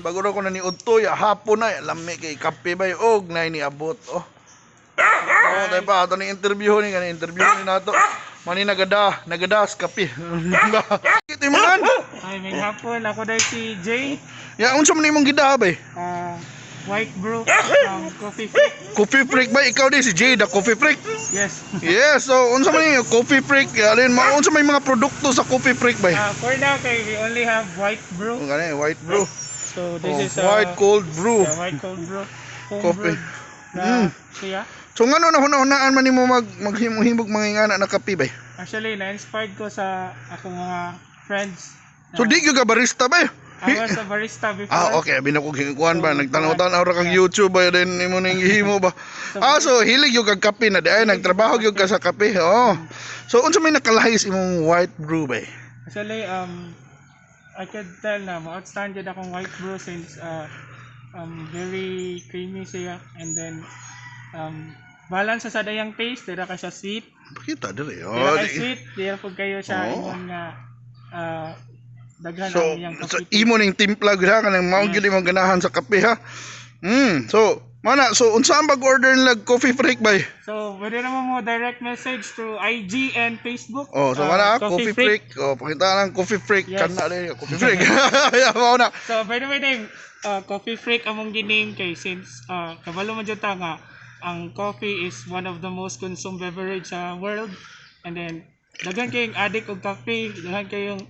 Bago ra ko na ni udto ya hapon na lami kay kape bay og nay ni abot oh. Oh, tayo pa ato ni interview ni kani interview ni nato. Mani nagada, nagada sa kape. Ito yung mga Ay, may hapon. Ako dahil si Jay. Ya, unsa man imong gida bay? White Brew from Coffee Freak. Coffee Freak bay, ikaw din si Jay the Coffee Freak. Yes. Yeah, so unsa man yung Coffee Freak? Alin ma unsa may mga produkto sa Coffee Freak bay? For now, kay we only have White Brew. Ang gani, white brew. So this Oh, is white cold brew. Yeah, white cold brew. Home Coffee. brewed na siya. So ngano na hunahunaan man nimo mag maghimo-himog mga ingana na kape bay? Actually, na-inspired ko sa akong mga friends. So di gyud ka barista bay? I was a barista before. Ah, okay. Abi na ko gikuan ba nagtanaw-tanaw ra kag YouTube ba then imo ning gihimo ba. Ah, so hilig gyud kag kape na di ay nagtrabaho gyud ka sa kape. Oh. So unsa may nakalahis imong white brew bay? Actually, I could tell na mo-outstand jud akong white brew since very creamy siya and then balance sa sadayang taste, dira ka siya sweet. Pakita diri. Dira Oh, kay di. Sweet, dira pud kayo siya Oo. ingon nga daghan So, ang iyang so kape. imo ning timpla gyud ha kanang mao gyud imong ganahan sa kape ha. So mana so unsa ang pag-order nila Coffee Freak bay? So, pwede naman mo direct message through IG and Facebook. Oh, so mana Coffee Freak. Oh, pakita lang Coffee Freak Yes. kana diri Coffee Freak. Yeah, mao na. So, by the way, Dave, Coffee Freak among giname kay since kabalo man jud ta nga ang coffee is one of the most consumed beverage sa world. And then daghan kayong addict og kape, daghan kayong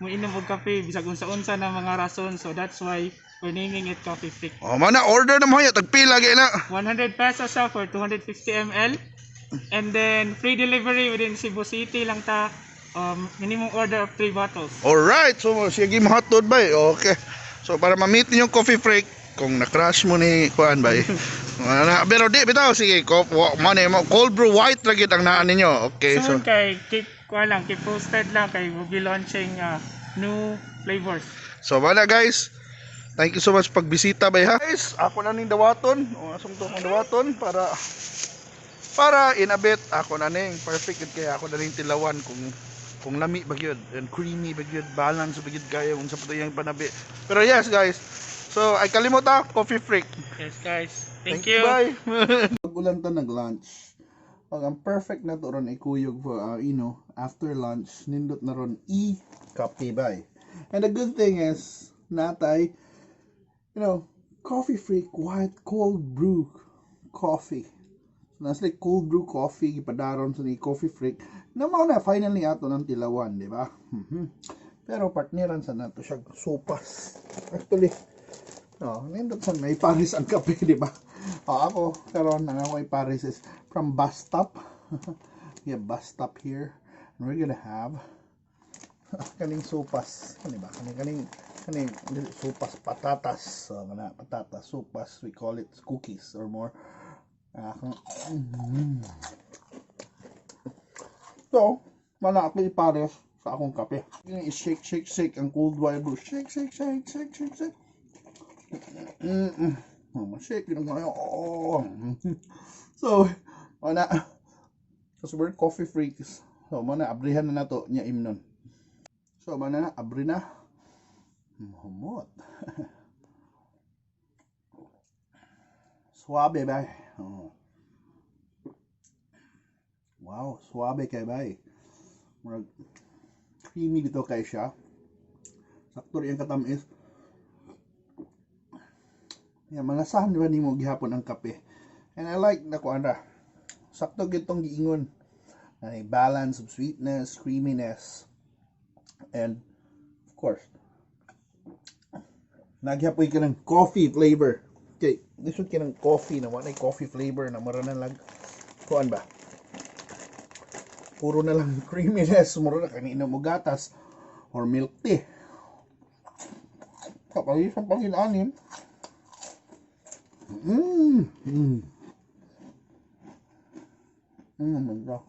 moinom og kape bisag unsa-unsa na mga rason. So that's why we're naming it Coffee Freak. Oh, mana order na mo ya tagpila gyud na. 100 pesos siya for 250 ml. And then free delivery within Cebu City lang ta. Minimum order of 3 bottles. Alright, so sige mo hotdog bay. Okay. So para ma-meet niyo yung Coffee Freak, kung na-crush mo ni kuan bay. Mana pero di bitaw sige ko man mo cold brew white ra gyud ang naa ninyo. Okay, so Soon kay keep ko lang, keep posted lang kay we'll be launching new flavors. So mana guys. Thank you so much pagbisita bay ha. Guys, ako na ning dawaton. O asong to akong dawaton para in a bit ako na ning perfect gud kay ako na ning tilawan kung lami ba gyud and creamy ba gyud, balance ba gyud kayo unsa pa to iyang panabi. Pero yes guys. So ay kalimot ha, Coffee Freak. Yes guys. Thank you. Bye. Pag-ulan ta nag-lunch. Pag ang perfect na to ron ikuyog for after lunch nindot na ron i kape bay. And the good thing is natay Coffee Freak white cold brew coffee. So, nasa like cold brew coffee gipadaron sa ni Coffee Freak. Na mao na finally ato ng tilawan, di ba? Pero partneran sa nato siya sopas. Actually, no, nindot sa may pares ang kape, di ba? Oh, ako, karon ang ako pares is from bus stop. We have bus stop here. And we're gonna have kaning sopas. Kani ba? Kaning kaning kaning sopas patatas. So, kana patatas sopas. We call it cookies or more. Ah, So, mana ako ipares sa akong kape. I-shake, shake, shake ang cold white brew. Shake, shake, shake, shake, shake, shake. Oh, shake yun ang oh. So, mana kasi we're coffee freaks. So, mana abrihan na nato niya imnon. So, mana na abri na. Humot. Suabe ba? Oh. Wow, suabe kay bay. Murag creamy dito kay siya. Sakto rin ang katamis. Yeah, malasahan di ba nimo gihapon ang kape. And I like na kuan ra. Sakto gyud tong giingon. Na balance of sweetness, creaminess, and of course, nagyapoy ka ng coffee flavor. Okay, lisod ka ng coffee na wala coffee flavor na mura na lang kuan ba. Puro na lang creaminess, mura na kanina mo gatas or milk tea. Kapag isang panginanin. My God.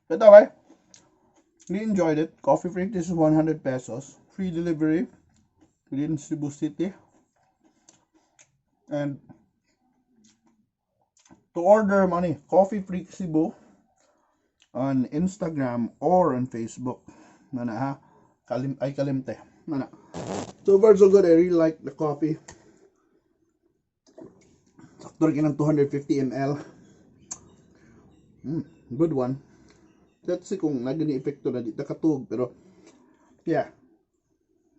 But okay. We enjoyed it. Coffee Freak, this is 100 pesos. Free delivery within Cebu City. And To order money, Coffee Freak Cebu on Instagram or on Facebook. Mana ha? Kalim ay kalimte. Mana. So far so good. I really like the coffee. Sakto rin ng 250 ml. Good one. Let's see kung naa ni epekto na di nakatug, pero yeah.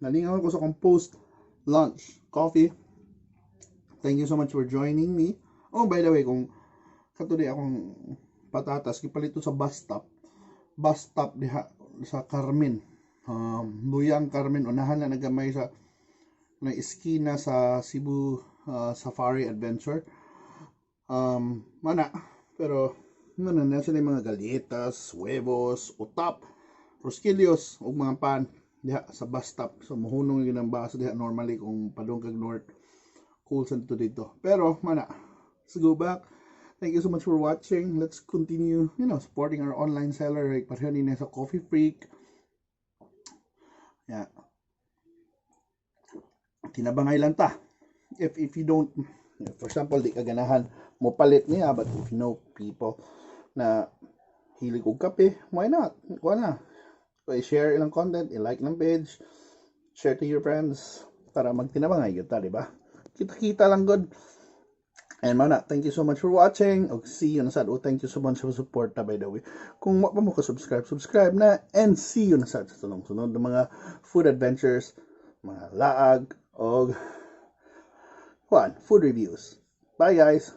Nalingaw ko sa akong post lunch coffee. Thank you so much for joining me. Oh, by the way, kung kato di akong patatas gipalito sa bus stop. Bus stop diha sa Carmen. Luyang Carmen, unahan na nagamay sa na iskina sa Cebu Safari Adventure. Mana pero mana na sila yung mga galletas, huevos, utap, rosquillos ug mga pan diha sa bus stop. So mohunong yun ang bus diha normally kung padung kag north. Cool sa dito dito. Pero mana, let's go back. Thank you so much for watching. Let's continue supporting our online seller like pareho ni sa Coffee Freak. Yeah. Tinabangay lang ta. If you don't, for example, di ka ganahan mo palit niya, but if you know people na hilig og kape, why not? Kuha na. So, i-share ilang content, i-like ng page, share to your friends para magtinabangay gyud ta, di ba? Kita-kita lang good. And mana, thank you so much for watching. Og see you na sad. Oh, thank you so much for support ta, by the way. Kung wa pa mo ka subscribe, subscribe na and see you na sad sa sunod-sunod na mga food adventures, mga laag og kuan, food reviews. Bye, guys.